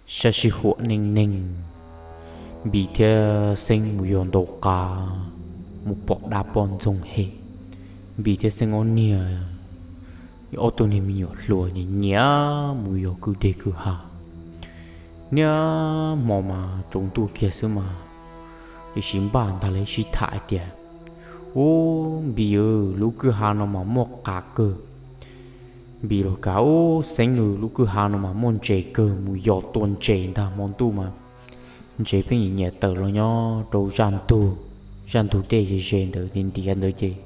Sab sij huam neej neeg, Npis thiab Xeeb mus yos ntaus qav, mus pom dab poj ntxoog hem. Npis thiab Xeeb ob niag, ob tug niag me nyuam hluas nyiam nyiam mus yos kwj deg kwj ha. Niaj hmo mas tsaus ntuj kiag xwb mas, tiam sis npaj ntag lawv sib tham hais tias, Ub, Npis, lub kwj ha no mas muaj qav kawg. Npis los kav, Ub, Xeeb, lub kwj ha no mas muaj ntses kawg, mus yos tua ntses ntag, hmo ntuj mas ntses pheej nyiam nyiam tawm los nyob rau zaj ntug, zaj ntug dej ze ze ntawd, ntiav ntawd ces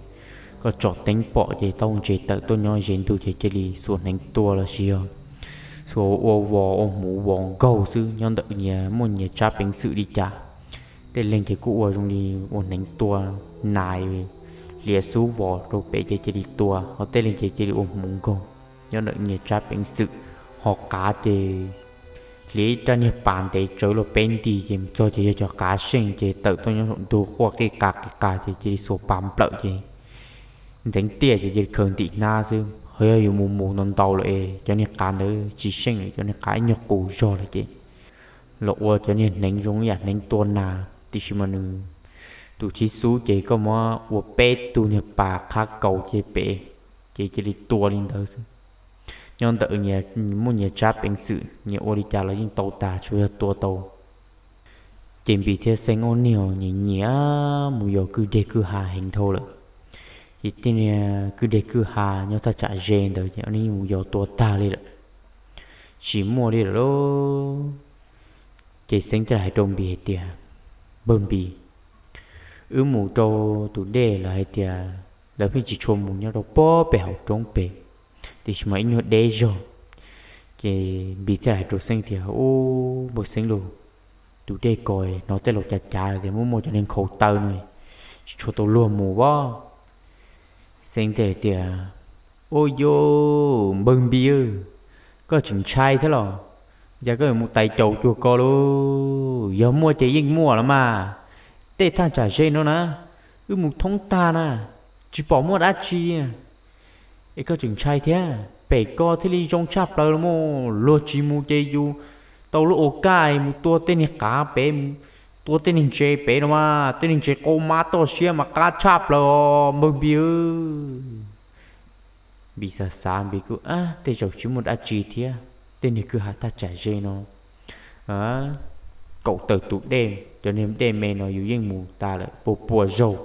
koj tsom teeb pom ces tau ntses tawm tuaj nyob ze ntug ces cia li xuas hneev tua los sis yog xuas ua vos ua hmuv vos nkaug xwb, nyob ntawm nyias muaj nyias tsab peev xwm li cas. Tej leeg ces kuj ua zoo li ua hneev tua nas, hliav xub vos rau pem ces cia li tua, ho tej leeg ces cia li ua hmuv nkaug, nyob ntawm nyias tsab peev xwm. Ho qav ces hliav ib rab niag pas ntev tsawv los peb nti ces mus txog ces yog cov qav seej ces tawm tuaj nyob saum ntug quaj qij qas qij qas ces cia li xuas pas nplawm ces ntxeev tiaj ces cia li khaws ntim hnab xwb. Ho yog yus mus mus ntau ntau lawm es cov niag qav ntawd tsis seej lawm, cov niag qav ib nyuag qus zog lawm ces los ua cov niag hneev zoo ib yam hneev tua nas, tiam sis mas nws tus txhib xub ces koj muab ua peb tug niag pas qhab kaus ces pem, ces cia li tua li ntawd xwb. Nyob ntawm muaj nyias tsab peev xwm, nyias ua li cas los yeej tau tas, tsuas yog tua tau. Ces Npis thiab Xeeb ob niag nyiam nyiam mus yos kwj deg kwj ha heev dhau lawm. Ces tej niag kwj deg kwj ha nyob thaj tsam ze ntawd ces ob niag yeej mus yos tua tag li lawm, tsis muaj li lawm lauj. Ces Xeeb thiaj hais rau Npis hais tias, Npawg Npis, wb mus rau tus dej lawv hais tias lawv pheej tsis tshua mus nyob rau pob pem hauv roob pem, tiam sis mas ib nyuag deb zog. Ces Npis thiaj hais rau Xeeb tias, Ub, npawg Xeeb lauj, tus dej ko hnov tej laus cav cav tias muaj muaj cov niag nkhaus taw no, tsis tshua tau luag mus as. Xeeb thiaj hais tias, Ub, yuj, npawg Npis, koj tseem ntshai thiab los? Cas koj yuav mus tais caus cuag ko lauj? Yog muaj ces yeej muaj los mas. Tej thaj tsam ze no na, wb mus thoob tag na, tsis pom muaj dab tsi. Es koj tseem ntshai thiab, pem ko thiaj li zoo tshaj plaws los mas, luag tsis mus ces yus tau lub ua kaj mus tua tej niag qav pem, tua tej niag ntses pem no mas, tej niag ntses qau mab toj siab mas qab tshaj plaws os npawg Npis. Npis xav xav Npis kuj, Ab, tej zaum tsis muaj dab tsi thiab, tej niag kwj ha thaj tsam ze no kaum tawm tus dej, cov niag dej me no yus yeej mus tas lawm puas puas zaug,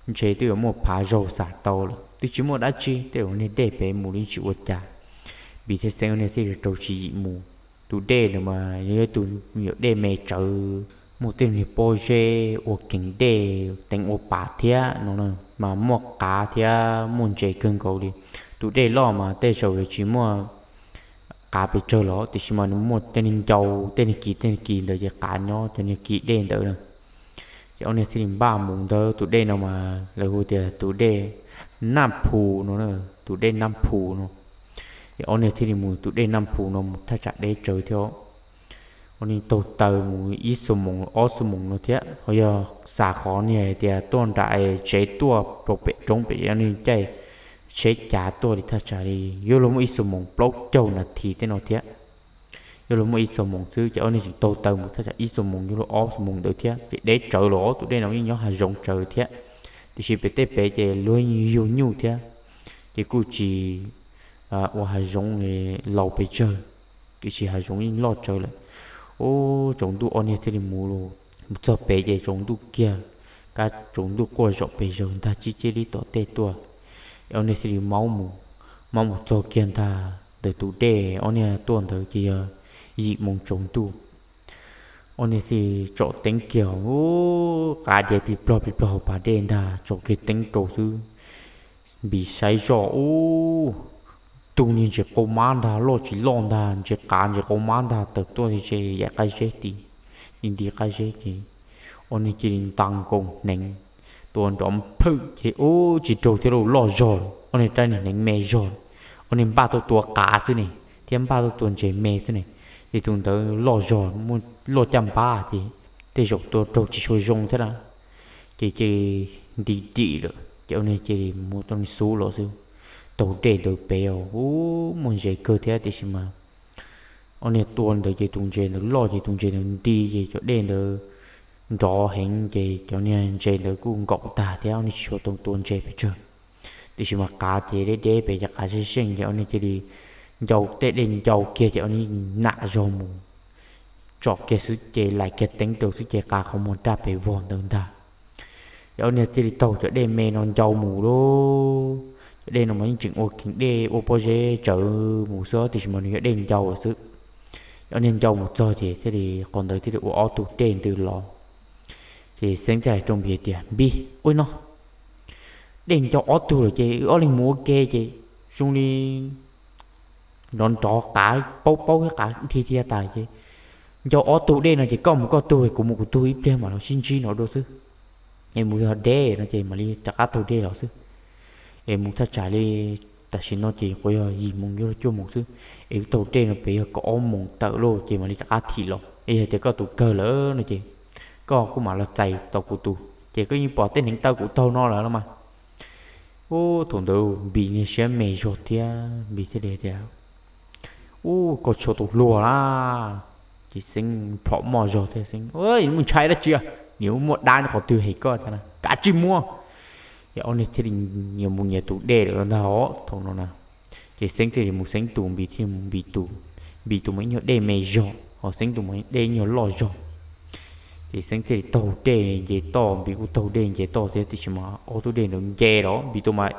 ntshe twb yuav muaj phav zaug xam tau lawm, twb tsis muaj dab tsi, tej zaum niag dej pem mus li tsis ua cas. Npis thiab Xeeb niag thiaj li rau tswv yim mus. Tus dej ntawd mas yog ib tug me nyuam dej me tsawv, muaj tej niag pob zeb ua keev dej teev ua pas thiab no na, mas muaj qav thiab muaj ntses kawg nkaus li. Tus dej loj mas tej zaum yuav tsis muaj qav pes tsawg los tiam sis mas nws muaj tej niag ncau, tej niag kis tej niag kis ntawd ces qav nyob cov niag kis dej ntawd na. Ces ob niag thiaj li npaj mus ntawd. Tus dej no mas lawv hu tias tus dej Naj Phu no, tus dej Naj Phu no. Ces ob niag thiaj li mus tus dej Naj Phu no mus thaj tsam deb tsawv thiab. Ob niag taug taw mus ib xuab moos ob xuab moos no thiab, ho yog xam qhov niag hais tias tuaj nram tsev tuaj rau pem roob pem, ob niag caij tsheb cav tuaj li thaj tsam li yuav luag muaj ib xuab moos plaub caug nas this tej no thiab. Yuav luag muaj ib xuab moos xwb ces ob niag tseem taug taw mus thaj tsam ib xuab moos yuav luag ob xuab moos ntawd thiab ces deb tsawv los. Tus dej no yeej nyob hav zoov tsawv thiab, tiam sis pem tej pem ces luag yug nyuj thiab, ces kuj tsis ua hav zoov laus pes tsawg, tiam sis hav zoov yeej loj tsawv lawm. Ub, tsaus ntuj ob niag thiaj li mus, mus txog pem ces tsaus ntuj kiag, kab tsaus ntuj quaj zom pes zaws ntag, tsib cib lib tom tej tuaj. Ces ob niag thiaj li maub mus, maub mus txog kiag ntag ntawm tus dej ob niag tuaj ntawd ces yog yim moos tsaus ntuj. Ob niag thiaj li tsom teeb kiag, ub, qav diav plig plog plig plog hauv pas dej ntag, tsom kiag teeb rau xwb. Npis saib zoj, ub, tus niag ntses qau mab ntag, loj tsis loj ntag, ntses qav ntses qau mab ntag, tawm tuaj ze yam qab zeb ti, nti nti qab zeb ces ob niag cia li nta nkaus hneev tua nrov plhawm ces ub, tsis raug thiab lauj, loj zog lawm, ob niag rab niag hneev me zog lawm. Ob niag npaj tuaj tua qav xwb ne, thiab npaj tuaj tua ntses me xwb ne, ces tus ntawd loj zog, muaj loj caj npab ces tej zaum tua raug tsis tshua zoo thiab na. Ces cia li nti dim lawm ces ob niag cia li muab tau niag xub los xwb. Taug dej ntawd pem os, ub, muaj ntses kawg thiab tiam sis mas Ob niag tua ntawd ces tus ntses ntawd loj ces tus ntses ntawd nti ces cov dej ntawd nrov heev ces cov niag ntses ntawd kuj nkaum tag thiab, ob niag tsis tshua tau tua ntses pes tsawg. Tiam sis mas qav ces deb deb pem ces qav seej seej ces ob niag cia li ncau tej dej ncau kiag ces ob niag nam zog mus tsom kiag xwb ces laim kiag teeb rau xwb ces qav qhov muag raj pes vog ntawd ntag. Ces ob niag cia li taug cov dej me no ncau mus lauj. Cov dej no mas yeej tseem ua kev dej ua pob zeb tsawv mus xwb tiam sis mas nws yog dej ncau lawm xwb. Ob niag ncau mus txog ces thiaj li qhov ntawd thiaj li ua ob tug dej ntws los. Ces Xeeb thiaj hais rau Npis tias, Npis, ua no, dej ncau ob tug lawm ces wb ob leeg mus ua ke ces zoo li nrov nrov qav paub paub thiab qav dhia dhia tas ces ncau ob tug dej no ces koj mus koj tug, kuv mus kuv tug, ib pliag mam los sib ntsib no dua xwb. Es mus yog deb no ces mam li rov qab taug dej los xwb. Es mus thaj tsam li tam sim no ces kuv yog yim moos yuav luag cuaj moos xwb, es wb taug dej no pem yog kaum ob moos tawm lauj ces mam li rov qab thim los. Es yog tias koj tus kawg lawm no ces koj kuj mam los txais tau kuv tus, ces koj yeej pom tej hneev taw kuv taug no lawm los mas. Ub, thaum ntawd Npis niag siab me zog thiab Npis thiaj li tias, Ub, koj tshuav tus hluas na. Ces Xeeb plhom moj zog thiab Xeeb, Muaj ntshai dab tsi, niam muaj dab nyob qhov twg hem koj, kav tsij muab. Ces ob niag thiaj li nyias mus nyias tus dej lawm ntag os thaum no na. Ces Xeeb thiaj li mus Xeeb tus, Npis thiaj mus Npis tus. Npis tus mas ib nyuag dej me zog, ho Xeeb tus mas dej ib nyuag loj zog. Ces Xeeb thiaj li taug dej nce toj, Npis kuj taug dej nce toj thiab, tiam sis mas ob tug dej ntawd nce los Npis tus mas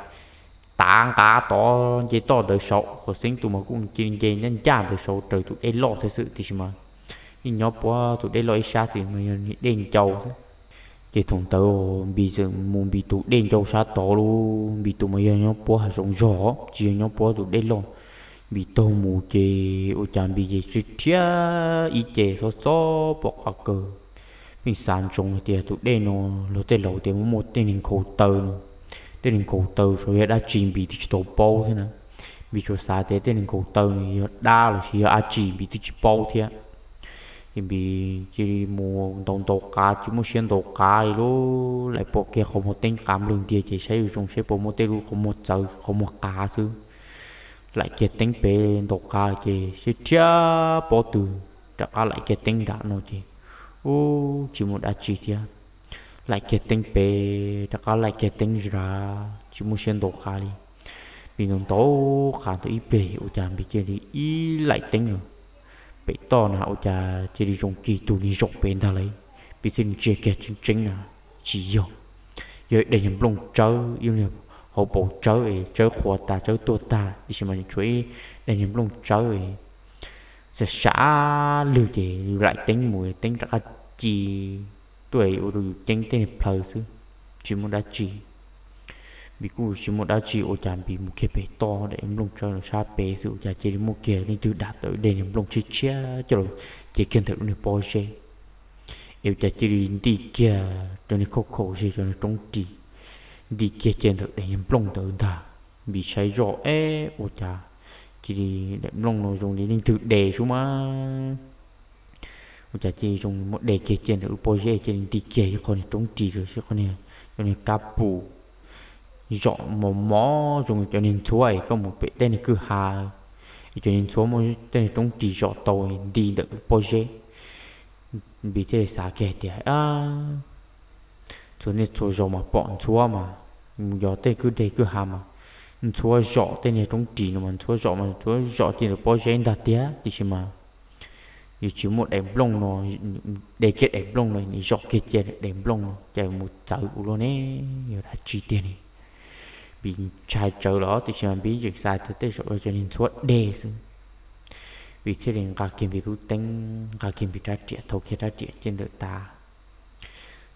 tav nqa tod nce toj ntawd saud, ho Xeeb tus mas kuj cia li nce ncaj ncaj ntawd saud raws tus dej loj thiab xwb, tiam sis mas yeej nyob puab tus dej loj ib sab, tiam sis mas yog dej ncau xwb. Ces thaum ntawd Npis txawm mus Npis tus dej ncau sab tod lauj, Npis tus mas yog nyob puab hav zoov zog, tsis yog nyob puab tus dej loj. Npis taug mus ces ua cas Npis ces rhiab ib ce xob xob pom qhov kawg. Pheej xav ntsoov hais tias tus dej no, luag tej laus tias muaj muaj tej niag nkhaus taw no, tej niag nkhaus taw saud yog dab tsi Npis twb tsis tau paub thiab na. Npis tsuas xav tias tej niag nkhaus taw no yog dab los sis yog dab tsi Npis twb tsis paub thiab. Ces Npis cia li mus ntaus ntaus qav, tsis muaj siab ntaus qav li lauj, laim pom kiag qhov muag teeb qav nplawg ntiag ces saib zoo saib puas muaj tej lub qhov muag txawv qhov muag qav xwb. Laim kiag teeb pem ntaus qav ces sib rhiab pob tw, rov qab laim kiag teeb nram no ces, ub, tsis muaj dab tsi thiab. Laim kiag teeb pem, rov qab laim kiag teeb nram, tsis muaj siab ntaus qav li. Npis ntaus ntaus qav ntawd ib pliag ua cas Npis cia li ib laim teeb no pem toj na ua cas cia li zoo kis tus niag zaum pem ntag lauj. Npis thiaj li ntsia kiag tseeb tseeb na, tsis yog, yog ib daim niag nplooj tsawb, ib lub niag hauv paus tsawb es tsawb qhuav tas tsawb tuag tag, tiam sis mas tshuav ib daim niag nplooj tsawb es xav sav lwg ces laim teeb mus teeb rov qab ci tuaj ua rau yus ceeb tej niag plhaw xwb, tsis muaj dab tsi. Npis kuj tsis muaj dab tsi ua cas Npis mus kiag pem toj daim nplooj tsawb no sab pem xwb ua cas cia li muaj kiag leej twg dam tau ib daim niag nplooj tshiab tshiab coj los cev kiag ntawm lub niag pob zeb. Es ua cas cia li nti kiag cov niag khauj khaum ze cov niag roob ris, nti kiag cia ntawm daim niag nplooj ntawd ntag. Npis saib zoj eb ua cas cia li daim nplooj no zoo li leej twg de sub mas. Ua cas cia li zoo muab de kiag cia ntawm lub pob zeb cia li nti kiag ib qho niag roob ris lawm, cov niag kab pus zom mos mos zoo cov niag ntxhuav es koj mus pem tej niag kwj ha, es cov niag ntxhuav muab tej niag roob ris zom tau nti ntawm pob zeb. Npis thiaj li xav kiag hais tias, txhua niaj txhua zaus mas pom ntxhuav mas mus yos tej kwj deg kwj ha mas ntxhuav zom tej niag roob ris no mas ntxhuav zom mas ntxhuav zom cia ntawm pob zeb ntag tiag, tiam sis mas yuav tsis muaj daim nplooj no, de kiag daim nplooj no, nws zom kiag cia daim nplooj no cas mus txawv ua luaj ne, yog dab tsi tiag ne? Npis ntshai tsawv los tiam sis mas Npis tseem xav tias tej zaum yog cov niag ntxhuav deg xwb. Npis thiaj li nqa kiag Npis lub teeb, nqa kiag Npis rab riam, thau kiag rab riam cia ntawm tav,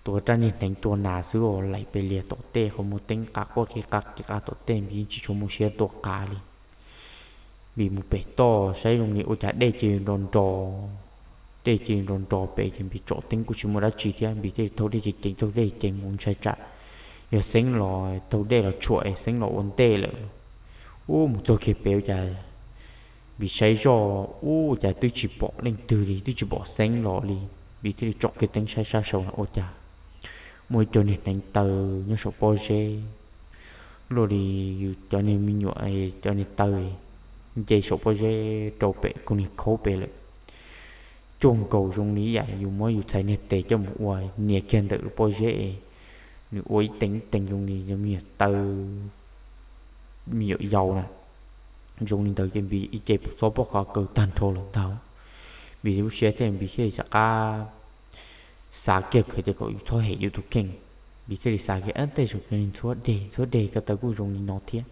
tua rab niag hneev tua nas xwb os, laim pes liag tom tej qhov muag teeb qav quaj qi qab qi qab tom tej, Npis yeej tsis tshua muaj siab tua qav li. Npis mus pem toj saib zoo li ua cas dej cia li nro nro, dej cia li nro nro pem ces Npis tsom teeb kuj tsis muaj dab tsi thiab, Npis thiaj li taug dej ceev ceev taug dej ceev mus ntshai tsam yog Xeeb los taug dej los tshuam es Xeeb los ua ntej lawm. Ub, mus txog kiag pem ua cas Npis saib zoj ub ua cas twb tsis pom leej twg li, twb tsis pom Xeeb los li. Npis thiaj li tsom kiag teeb saib sab saud na ua cas muaj ib co niag hneev taw nyob saum pob zeb luaj li yus cov niag me nyuam, cov niag taw nce saum pob zeb rau pem kuv niag khaub pem lawm. Cuag nkaus zoo li yam yus muab yus txhais niag tes coj mus ua nias kiag ntawm lub pob zeb, nws ua ib teev teev zoo li me nyuam taw, me nyuam yaus na. Zoo li ntawd ces Npis ib ce txhob pom qhov kawg tag nrho lawm ntag. Npis lub siab thiaj, Npis thiaj li rov qab xav kiag hais tias kom yus txhob hem yus tus kheej. Npis thiaj li xav kiag, tej zaum cov niag ntxhuab dej, ntxhuab dej ko taw kuj zoo li no thiab.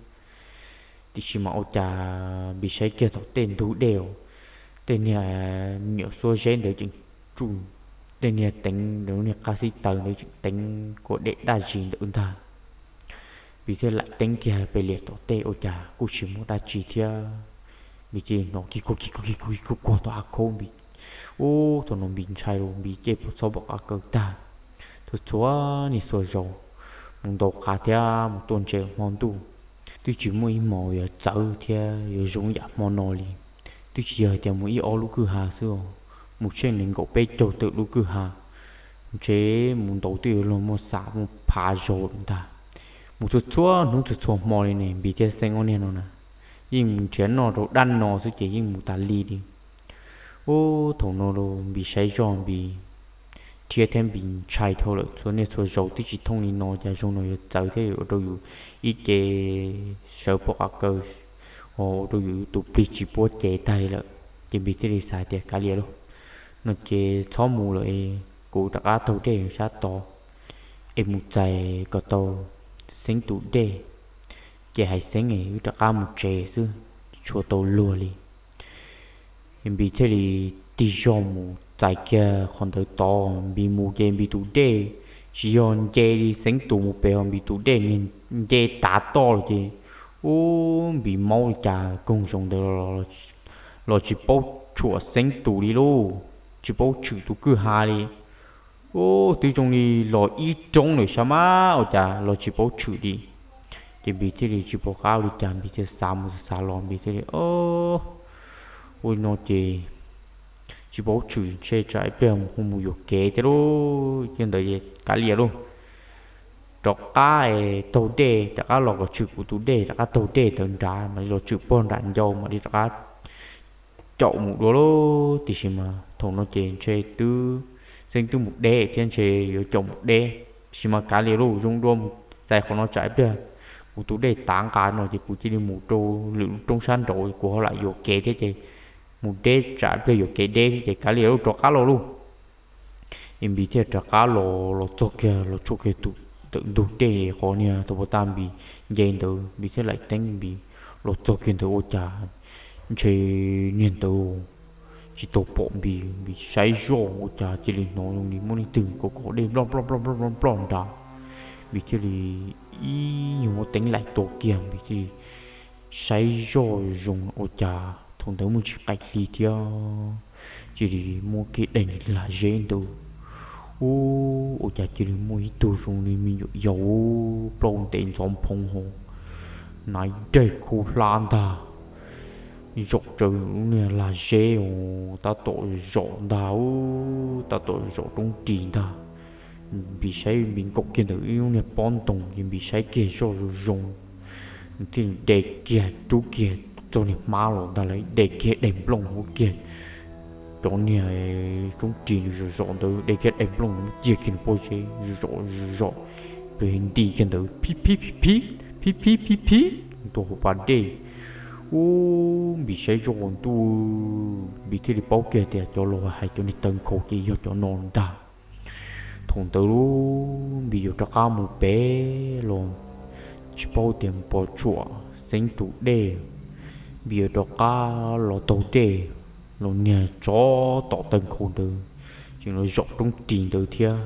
Tiam sis mas ua cas Npis saib kiag tom tej ntug dej os, tej niag me nyuam xuab zeb ntawd tseem tsuj, tej niag teev, niag qab xib taws ntawd tseem teev kua dej daj zis ntawd ntag. Npis thiaj laim teeb kiag pem liam tom tej ua cas kuj tsis muaj dab tsi thiab. Npis cia li hnov kig kuag kig kuag kig kuag kig kuag kuag tom av khaub. Npis, ub, thaum no Npis ntshai los Npis cia li txhob pom qhov kawg tag. Txhua txhua niag txhua zaus mus ntaus qav thiab mus tuaj ntses hmo ntuj, twb tsis muaj ib hmos yuav txawv thiab yuav zoo yam hmo no li. Twb tsis yog hais tias mus ib ob lub kwj ha xwb os, mus tsheej nees nkaum peb caug tawm lub kwj ha, ntshe mus ntaus twb yuav luag muaj xam muaj phav zaus lawm ntag. Mus txhua txhua hnub txhua txhua hmo li ne, Npis thiab Xeeb ob niag no na, yeej mus nrhiav noj rau dab no xwb ces yeej mus tas li li. Ub, thaum no los Npis saib zoj Npis rhiab thiab Npis ntshai dhau lawm, txhua niaj txhua zaus twb tsis thooj li no, cas zoo no yuav txawv thiab ua rau yus ib ce sawv pom qhov kawg, ua rau yus tus plig tsis puab cev tag li lawm. Ces Npis thiaj li xav tias kav liam lauj, no ces txhob mus lawm, kuv rov qab taug dej sab tod es mus txais kom tau Xeeb tus dej, ces hais Xeeb es wb rov qab mus tsev xwb, tsis tshua tau luag li. Npis thiaj li tig zog mus txais kiag qhov ntawd tod. Npis mus ces Npis tus dej tsis yog nce li Xeeb tus mus pem, ho Npis tus dej nce tav toj lawm ces, ub, Npis maub li cas koog zoo ntawd los tsis paub tshuam Xeeb tus li lauj, tsis paub tshwm tus kwj ha li. Ub, twb zoo li los ib roob lawm sab mas ua cas los tsis paub tshwm li. Ces Npis thiaj li tsis pom qab ua li cas, Npis thiaj xav mus xav los, Npis thiaj li, o, ua li no ces tsis paub tshwm, ntshe tsam ib pliag mus yuam kev thiab lauj. Yog ntawd kav liam lauj, rov qab taug dej rov qab los kom tshwm kuv tus dej, rov qab taug dej tawm nrad mam li los tshwm pog nram ncauj mam li rov qab caum mus dua lauj. Tiam sis mas thaum no ces ntshe twb, Xeeb twb mus deb thiab, ntshe yuav caum mus deb. Tiam sis mas kav liam lauj, zoo dua mus txais qhov no tsam ib pliag kuv tus dej tav nqa no ces kuv cia li mus rau lwm lub roob sab nraud, kuv ho lam yuam kev thiab ces mus deb tsam ib pliag yuam kev deb thiab ces kav liam lauj, rov qab los lauj. Es Npis thiaj rov qab los, los txog kiag los tsuam kiag tus ntawm ntug dej qhov niag tau pov tag Npis nce ntawd, Npis thiaj laim teeb Npis los txog kiag ntawd ua cas ntshe niag ntawd tsis tau pom Npis. Npis saib zoj ua cas cia li hnov zoo li muaj leej twg kov kov dej nploj nploj nploj nploj nploj nrad. Npis thiaj li ib nyuag muab teeb laim tua kiag, Npis thiaj li saib zoj zoo ua cas thaum ntawd muaj ntsis qaim hli thiab, cia li muaj kiag daim lag zeb ntawd. Ub, ua cas cia li muaj ib tug zoo li me nyuam yaus plaub ntev ntxhov nphoo hos, hnav daim khub hlab ntag, zaum tsawv lub niag lag zeb os, tab tom zaum ntag, tab tom zaum roob ris ntag. Npis saib Npis nkaum kiag ntawm ib lub niag pob ntoo ces Npis saib kiag zoj zoo zoo, nws thiaj de kiag rub kiag txoj niag hmab los ntag lauj, de kiag daim nplooj ua kiag cov niag roob ris nws zom zom ntawd, de kiag daim nplooj nws muab cia kiag nws pob zeb zom zom zom, nti kiag ntawd phib phib phib phib, phib phib phib phib, ntua hauv pas dej. Ub, Npis saib zoj ntuj, Npis thiaj li paub kiag tias cov laus hais cov niag taw nkhaus ces yog cov no ntag. Thaum ntawd lub Npis yuav rov qab mus pem los tsis paub tias mus pov tshuam Xeeb tus dej, Npis yuav rov qab los taug dej los niag tsov tom taw nkhaus ntawd tseem los zaum roob ris ntawd thiab.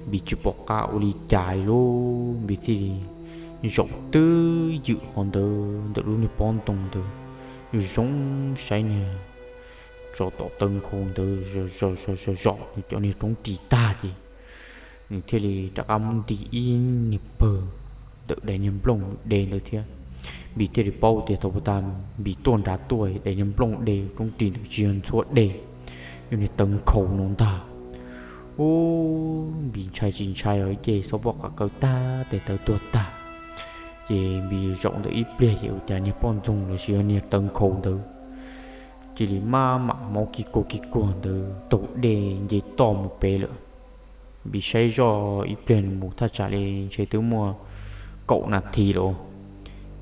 Npis tsis pom qab ua li cas li lub, Npis thiaj li zaum twb ywm qhov ntawd ntawm lub niag pob ntoo ntawd, zoo saib niag tsov tom taw nkhaus ntawd zom zom nws cov niag roob ris tag ces nws thiaj li rov qab muab nti ib niag pawg ntawm daim niag nplooj de ntawd thiab. Npis thiaj li paub tias thaum ub tas Npis tuaj nrad tuaj daim niag nplooj de roob ris ntawd tsis yog ntxhuab dej, yog niag taw nkhaus no ntag. Ub, Npis ntshai tsis ntshai os, ces xob pob qav kaw tag tes taw tuag tag. Ces Npis zaum ntawm ib pliag ces ua cas niag poj ntxoog los sis yog niag taw nkhaus ntawd cia li maj mam maub kis kuag kis kuag ntawd taug dej nce toj mus pem lawm. Npis saib zoj ib pliag nws mus thaj tsam li ntshe twb muaj kaum nas this lawm.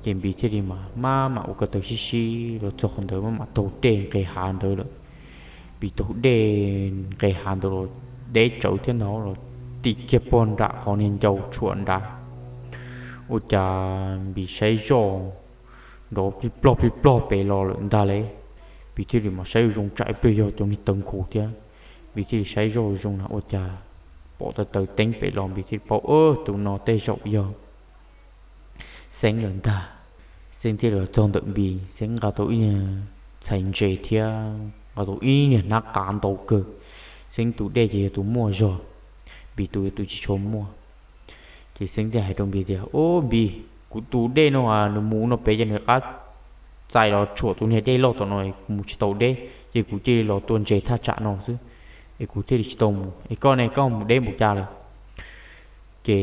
Ces Npis thiaj li mas maj mam ua ko taw sib sib los txog qhov ntawd maj mam taug dej nqes hav ntawd lawm. Npis taug dej nqes hav ntawd los deb tsawv thiab ntag los ti kiag pog nram qhov niag ncau tshuam nrad. Ua cas Npis saib zoj nrov plij plog plij plog pem los lawm ntag lauj. Npis thiaj li mas saib zoo tsam ib pliag yog cov niag taw nkhaus thiab. Npis thiaj li saib zoj zoo na ua cas pom taw taw teeb pem los Npis thiaj li paub tus no tej zaum yog Xeeb lawm ntag. Xeeb thiaj li los txog ntawm Npis, Xeeb nqa tau ib niag txhais ntses thiab nqa tau ib niag hnab qav ntau kawg. Xeeb tus dej ces yog tus muaj zog, Npis tus yog tus tsis tshua muaj. Ces Xeeb thiaj hais rau Npis tias, Ob Npis, kuv tus dej no nws mus no pem ces nws rov qab txais los tshuam tus niag dej loj tom no, kuv mus tsis tau deb ces kuv cia li los tua ntses thaj tsam no xwb, es kuv thiaj li tsis tau mus. Es koj ne, koj mus deb npaum cas lawm? Ces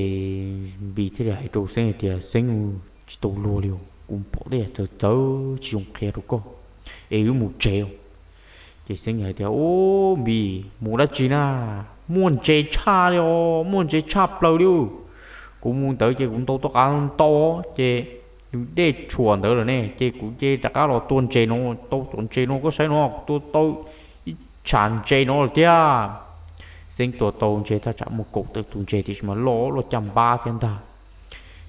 Npis thiaj li hais rau Xeeb hais tias, Xeeb, tsis tau luag li, kuv pom tej yam txawv txawv tsis zoo qhia rau koj, es wb mus tsev. Ces Xeeb hais tias, Ub, Npis, mus dab tsi na? Muaj ntses tshaj li os, muaj ntses tshaj plaws li. Kuv mus ntawd ces kuv ntaus tau qav ntau ces nws dej tshuam ntawd lawm ne, ces kuv ces rov qab los tua ntses no, tau cov ntses no koj saib no, kuv tua tau ib tsham ntses no lawm thiab. Xeeb tua tau ntses thaj tsam muaj kaum tawm tus ntses tiam sis mas loj loj caj npab thiab ntag,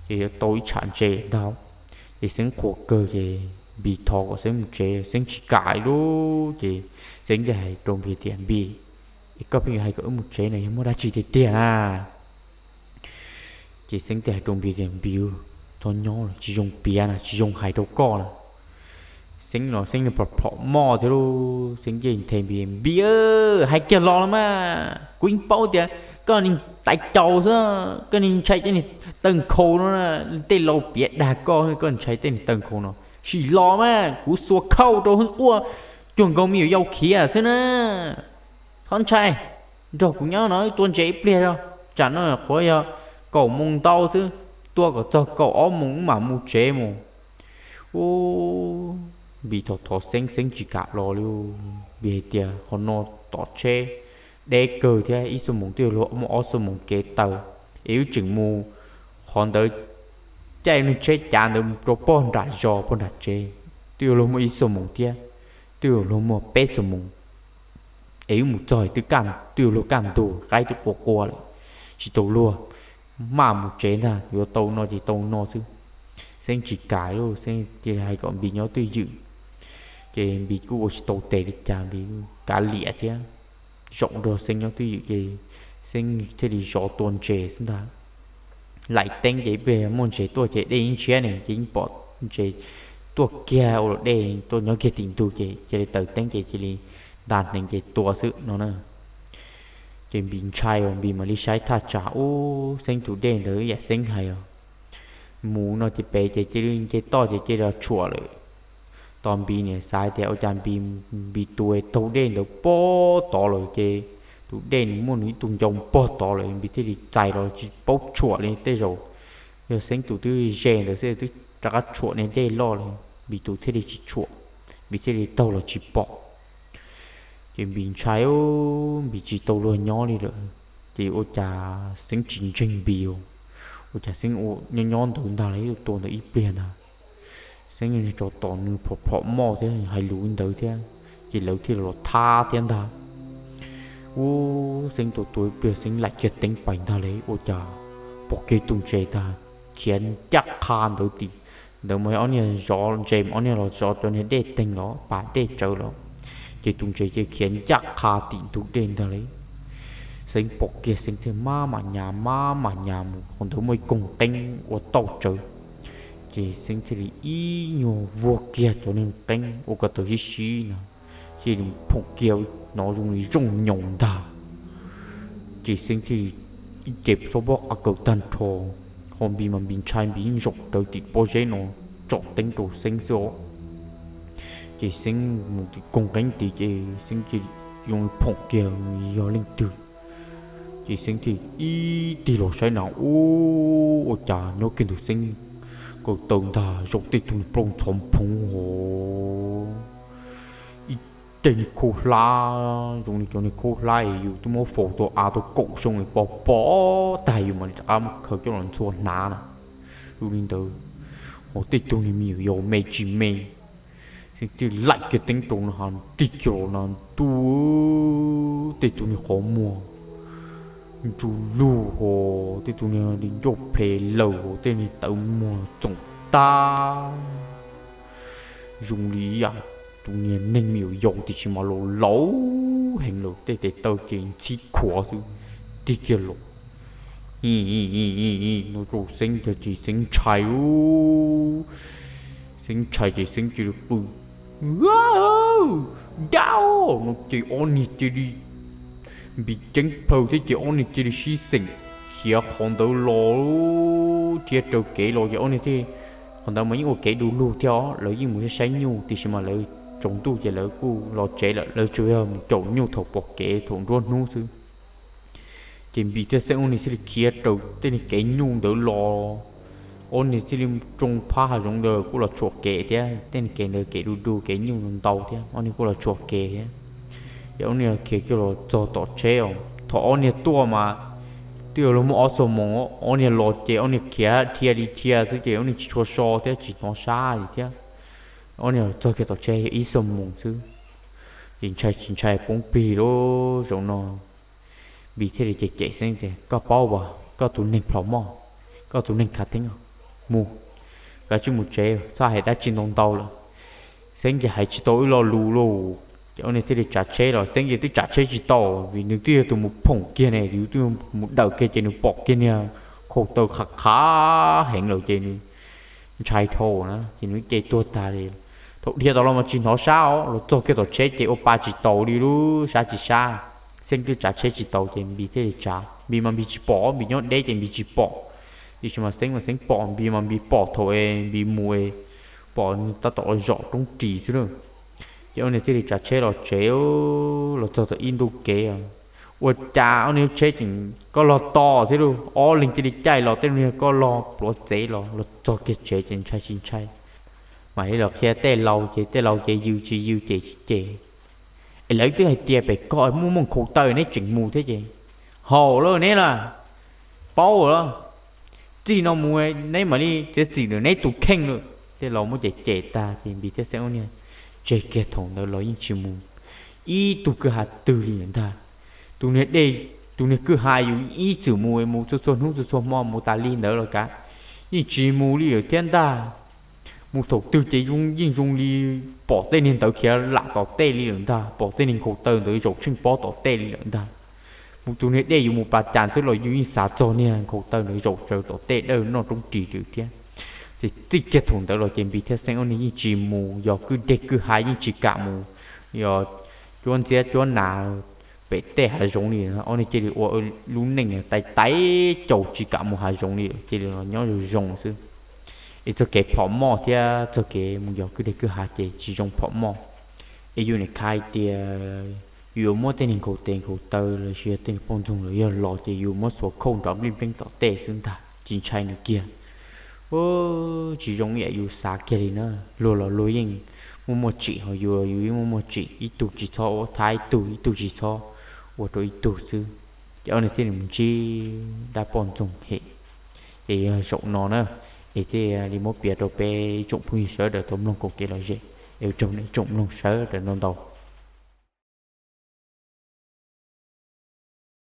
ces yuav tau ib tsham ntses ntag. Ces Xeeb qhuas kawg ces Npis thov kom Xeeb mus tsev, Xeeb tsis kam li lub. Ces Xeeb thiaj hais rau Npis tias, Npis, es koj pheej yuav hais kom wb mus tsev no yog muaj dab tsi tiag tiag na? Ces Xeeb thiaj hais rau Npis tias, Npis, txhob nyob lawm, tsis zoo piav na, tsis zoo hais rau koj na. Xeeb los Xeeb niag plom plom moj thiab lub, Xeeb thiaj nthe Npis, Npis, hais kiag los los mas, kuv yeej paub tias koj niag tais caus xwb, koj niag ntshai tej niag taw nkhaus no, tej laus piav dag koj, koj ntshai tej niag taw nkhaus no, sim los mas kuv xuas khau rau hwj quaj cuag nkaus me nyuam yaus khiav xwb na. Thov ntshai, nrog kuv nyob no tua ntses ib pliag os, tsam no qhuav yog kaum moos ntau xwb, tua kom txog kaum ob moos wb mam mus tsev mus. Ub, Npis thov thov Xeeb, Xeeb tsis kam los li. Npis hais tias, Qhov no tom tsheb deb kawg thiab, ib xuab moos twb yuav luag muaj ob xuab moos kev taw, es wb tseem mus qhov ntawd caij neeg tsheb cav ntawd rau pog nram zos pog nram tsev twb yuav luag muaj ib xuab moos thiab, twb yuav luag muaj peb xuab moos, es wb mus txog twb yuav luag kaj ntug, qaib twb qua qua lawm, tsis tau luag, maj mus tsev ntag, yuav tau no ces tau no xwb. Xeeb tsis kam li, Xeeb cia li hais kom Npis nyob twj ywm, ces Npis kuj ua tsis tau tes li cas, Npis kav liam thiab. Zaum nrog Xeeb nyob twj ywm ces Xeeb thiaj li zov tua ntses xwb ntag. Laim teeb ces ib pliag muaj ntses tuaj ces dej yeej ntshiab ne, ces yeej pom ntses tuaj kiag ua luam dej tuaj nyob kiag tim ntug ces cia li taws teeb ces cia li nta hneev ces tua xwb no na. Ces Npis ntshai os, Npis mam li saib thaj tsam ub, Xeeb tus dej ntawd yam Xeeb hais os, mus no ces pem ces cia li nce toj ces cia li los tshuam lawm. Tos Npis niam xav tias ua cas Npis, Npis tus taug dej ntawd pog tod lawm ces tus dej nws muaj nws ib tug ncau pog tod lawm, Npis thiaj li txais los tsis paub tshuam li, tej zaum yog Xeeb tus twb ze ntawd xwb twb rov qab tshuam niag dej loj li, Npis tus thiaj li tsis tshuam, Npis thiaj li taug los tsis pom. Ces Npis ntshai, Npis tsis tau luag nyob li lawm. Ces ua cas Xeeb tsis ntseeg Npis, ua cas Xeeb nyob nyob ntawd ntag los ib tua ntawd ib pliag ntag. Xeeb niag tsov tom nws phom phom moj thiab hais lus ntawd thiab, ces lawv thiaj los thab thiab ntag. Ub, Xeeb tua tua ib pliag Xeeb laim kiag teeb pais ntag li ua cas pom kiag tus ntses ntag khiav ncaj qha ntawd tim ntawd mas ob niag zov ntses mas ob niag los zov cov niag dej teeg los pas dej tsawv los, ces tus ntses ces khiav ncaj qha tim ntug dej ntag li. Xeeb pom kiag Xeeb thiaj maj mam nyas maj mam nyas mus, qhov ntawd muaj ib koog qeeb ua tauj tsawv, ces Xeeb thiaj li ib nyuag vuag kiag cov niag qeeb ua ko taw sib sib no, ces phoom kiag hnov zoo li zooj nyoos ntag. Ces Xeeb thiaj li ib ce xob pob qa kaws tag nrho, ho Npis mas Npis ntshai Npis zaum rawv tim pob zeb no tsom teeb rau Xeeb xwb os. Ces Xeeb mus tim koog qeeb tid ces Xeeb cia li zoo li phoom kiag yog leej twg. Ces Xeeb thiaj ib tig los saib na ub, ua cas nyob kiag ntawm Xeeb Kaw taw ntag, zaum tej tug niag plaub ntxhov phoov hov, ib tej niag khaub hlab zoo li cov niag khaub hlab es yus twb muab faus tau av tau kaum xyoo es pov pov tag yus mam li rov qab muab khaws coj los ntxhua hnav na. Zoo li ntawd, hos tej tug niag me nyuam yaus me tsis me, thiaj laim kiag teeb rau no ha, tig kiag los no ntuj, tej tug niag qhov muag ntsuj lug hos, tej tug niag li ncauj ple lawm hos, tej niag tawv muag txoom tag, zoo li ib yam tus niag neeg me nyuam yaus tiam sis mas laus laus heev lawm, tej tes taw ces ntxhib khuav xwb. Tig kiag los, no rau Xeeb ces Xeeb ntshai ub, Xeeb ntshai ces Xeeb cia li qw, dab, no ces ob niag cia li, Npis ceeb plhaw thiab ces ob niag cia li sib xeem khiav qhov ntawd los, khiav raws kev los ces ob niag thiaj, qhov ntawd mas yeej ua kev du lug thiab os, lawv yeej mus saib nyuj tiam sis mas lawv tsaus ntuj ces lawv kuj los tsev lawm, lawv tsuas yog mus caum nyuj thaum pom kev thaum nruab hnub xwb. Ces Npis thiab Xeeb ob niag thiaj li khiav raws tej niag kev nyuj ntawd los, ob niag thiaj li tsoo phab hav zoov ntawd kuj los tshuam kev thiab, tej niag kev ntawd kev du du kev nyuj ntau thiab, ob niag kuj los tshuam kev thiab. Ces ob niag khiav kiag los txog tom tsheb os, thaum ob niag tuaj mas twb yuav luag muaj ob xuab moos, ob niag los ces ob niag khiav dhia li dhia xwb ces ob niag tsis tshua so thiab tsis hnov sab li thiab. Ob niag los txog kiag tom tsheb yog ib xuab moos xwb, ces ntshai tsis ntshai poob plig lawm zaum no. Npis thiaj li cem cem Xeeb tias, koj paub as, koj tus neeg plhom moj, koj tus neeg khav theeb, mus, kav tsij mus tsev, txhob hais dab tsi ntau ntau lawm. Xeeb ces hais tsis tau ib lo lus lauj, ces ob niag thiaj li tsav tsheb los, Xeeb ces twb tsav tsheb tsis tau vim nws twb yog tus mus phoom kiag ne, yus twb mus dawm kiag ces nws pom kiag niag khau taw qhav qhav heev lawm ces nws ntshai dhau na ces nws ce tuag tag li. Thaum dhia tau los mas tsis hnov sab os, los txog kiag tom tsheb ces ua pa tsis taus li lub sab tsis sab. Xeeb twb tsav tsheb tsis tau ces Npis thiaj li tsav, Npis mas Npis tsis pom, Npis nyob deb ces Npis tsis pom. Tiam sis mas Xeeb mas Xeeb pom, Npis mas Npis pom thaum es Npis mus es pom tab tom zom roob ris xwb lauj. Ces ob niag thiaj li tsav tsheb los tsev, los txog tom ib ntu kev, ua cas ob niag lub tsheb tseem koj log to thiab lauj, ob leeg cia li caij los tej niag koj log pluav txev los, los txog kiag tsev ces ntshai tsis ntshai. Mam li los qhia tej laus ces tej laus ces yws tsis yws cem tsis cem. Es lawv twb hais tias pem ko muaj muaj nkhaus taw neb tseem mus thiab ces, haum lawm neb las, paub lawm, txij no mus neb mam li txiav txim ntawm neb tus kheej lawm. Tej laus muab cem cem tag ces Npis thiab Xeeb ob niag tseg kiag thaum ntawd los yeej tsis mus ib tug kwj ha twg li lawm ntag. Tus niag dej, tus niag kwj ha yus ib txwm mus mus txhua txhua hnub txhua txhua hmo mus tas li ntawd los kav, yeej tsis mus li lawm thiab ntag. Mus thaum twg ces yeej zoo li pom tej niag ntawd khiav lam tom tej li lawm ntag, pom tej niag nkhaus taw ntawd zaum tsheej pob tom tej li lawm ntag. Mus tus niag dej yus mus pas cas xwb los yus yeej xav txog niag nkhaus taw ntawd zaum tsaws tom tej dawb noj roob ris li thiab. Ces txij kiag thaum ntawd los ces Npis thiab Xeeb ob niag yeej tsis mus yos kwj deg kwj ha, yeej tsis kam mus yos cuab ntxiab cuab nas pem tej hav zoov li. Ob niag cia li ua lub neej tais tais caus tsis kam mus hav zoov li, cia li los nyob zoo zoo xwb. Es txoj kev phom moj thiab txoj kev mus yos kwj deg kwj ha ces tsis zoo phom moj. Es yus nim khav hais tias yus yuav muab tej niag nkhaus tes nkhaus taw los sis yog tej niag poj ntxoog los yog los ces yus muab xuas khauj nrov nplij npleeb tom tej xwb ntag, tsis ntshai nws kiag. Tsis zoo ib yam yus xav kiag li na. Luag los luag yeej muaj muaj tsim, ho yus los yus yeej muaj muaj tsim, ib tug tsis txhob ua thab ib tug, ib tug tsis txhob ua rau ib tug xwb. Ces ob niag thiaj li mus ntsib dab poj ntxoog hem. Ces yog zaum no na, es thiaj li muab piav rau peb ib tsoom phooj ywg sawv daws tau mloog koom kev lom zem. Es ua tsaug nej tsoom mloog sawv daws ntau ntau.